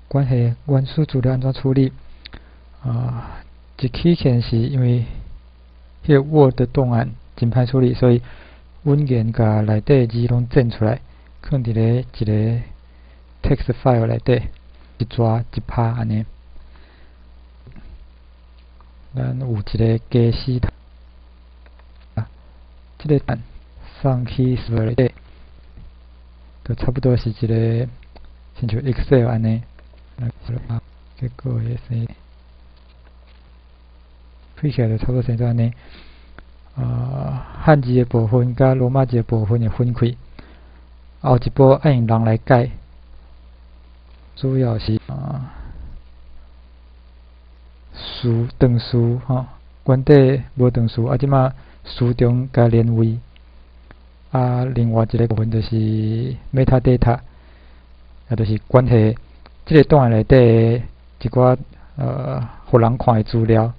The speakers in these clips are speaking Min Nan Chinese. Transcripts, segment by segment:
關係原始資料按怎處理？啊，一起先是因為彼個 Word 檔案真歹處理，所以阮先共內底字攏剪出來，囥佇咧一個 text file 內底，一逝一拍按呢。咱有一個家私，這個送去 server 內底，就差不多是一個親像 Excel 按呢。結果會生開起來就差不多生做按呢。漢字的部分佮羅馬字的部分會分開，後一步愛用人來改，主要是啊，詞長詞吼，原底無長詞，啊，這馬詞長共連位，啊，另外一個部分就是 metadata，也就是關係這個檔案內底的一寡予人看的資料。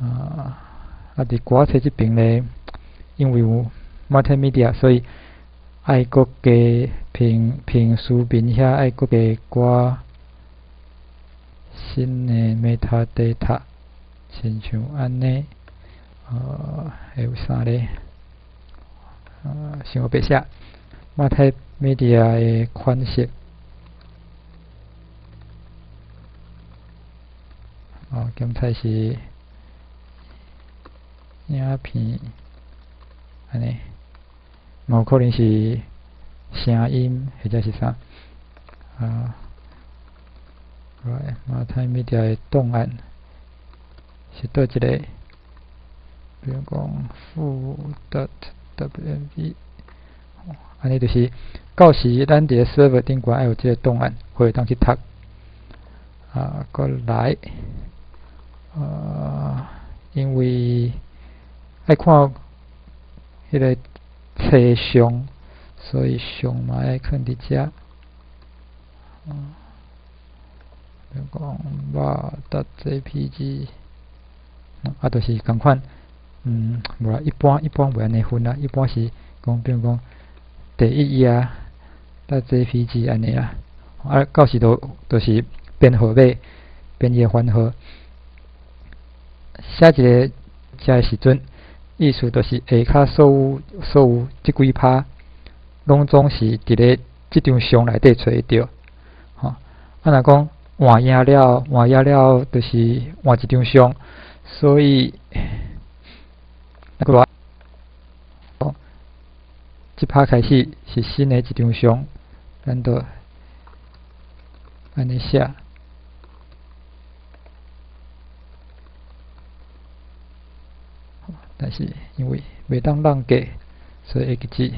啊，佇歌冊這爿咧，因為有 multimedia，所以愛閣加評評書面遐愛閣加寡新的 metadata，親像按呢，還有啥咧？想欲白寫 multimedia 的款式，哦，檢測是影片，按呢，嘛有可能是聲音或者是啥，啊，來，multimedia 的檔案是佗一個？比如講 full.wmv，按呢就是到時咱佇咧 server 頂懸愛有這個檔案，會當去讀。啊，閣來，因為愛看彼個冊相，所以相嘛愛囥佇遮。比如講 var.jpg，啊，就是仝款，無啦，一般袂按呢分啦，一般是講，比如講第一頁點 JPG 按呢啦，啊，到時就是編號碼，編伊的番號，寫一个遮的時陣，意思就是下跤所有所有這幾拍，攏總是佇咧這張相內底揣會著，吼。啊，若講換頁了，換頁了，就是換一張相，所以，那個這拍開始是新的一張相，咱就按呢寫。但是因為袂當浪格，所以會記住，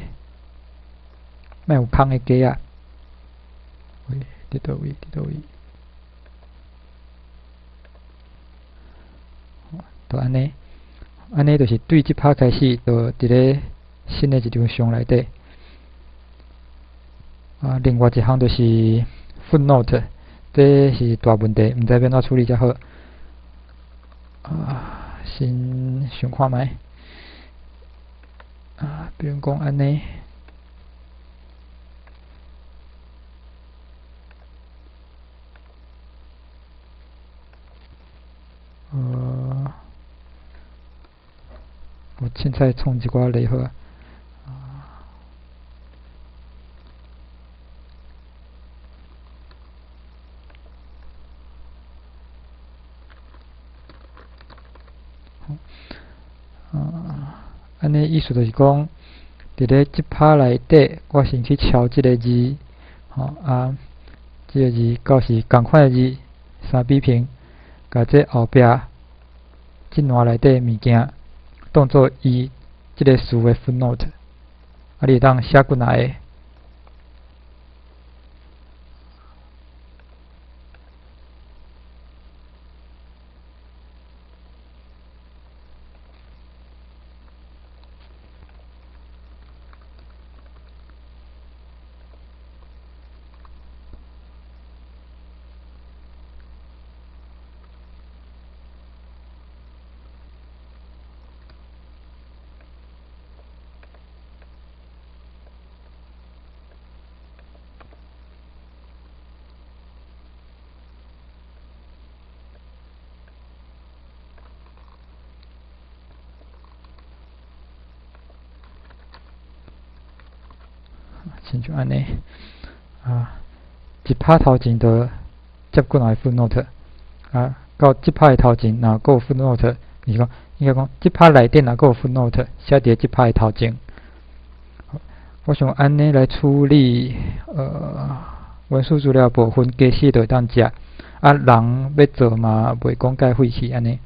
莫有空的格仔。喂，佇佗位？佇佗位？就按呢，按呢就是對這拍開始，就佇咧新的一張相內底。啊，另外一項就是 footnote，這是大問題，毋知欲按怎處理才好。啊，先想看覓。啊，比如講按呢。我凊彩創一寡例好啊。啊，按呢意思就是講，佇咧這拍內底，我先去敲這个字，吼啊，這个字到時仝款的字，三比平，共這後壁這欄內底物件當做伊這个詞的 footnote，啊，你會當寫幾若个。親像按呢，啊，一拍頭前就接幾若個 footnote，啊，到這拍的頭前若閣有 footnote，是講應該講這拍內底若閣有 footnote，寫佇這拍的頭前。我想按呢來處理，原始資料部分機器就會當食，啊，人欲做嘛袂講介費氣按呢。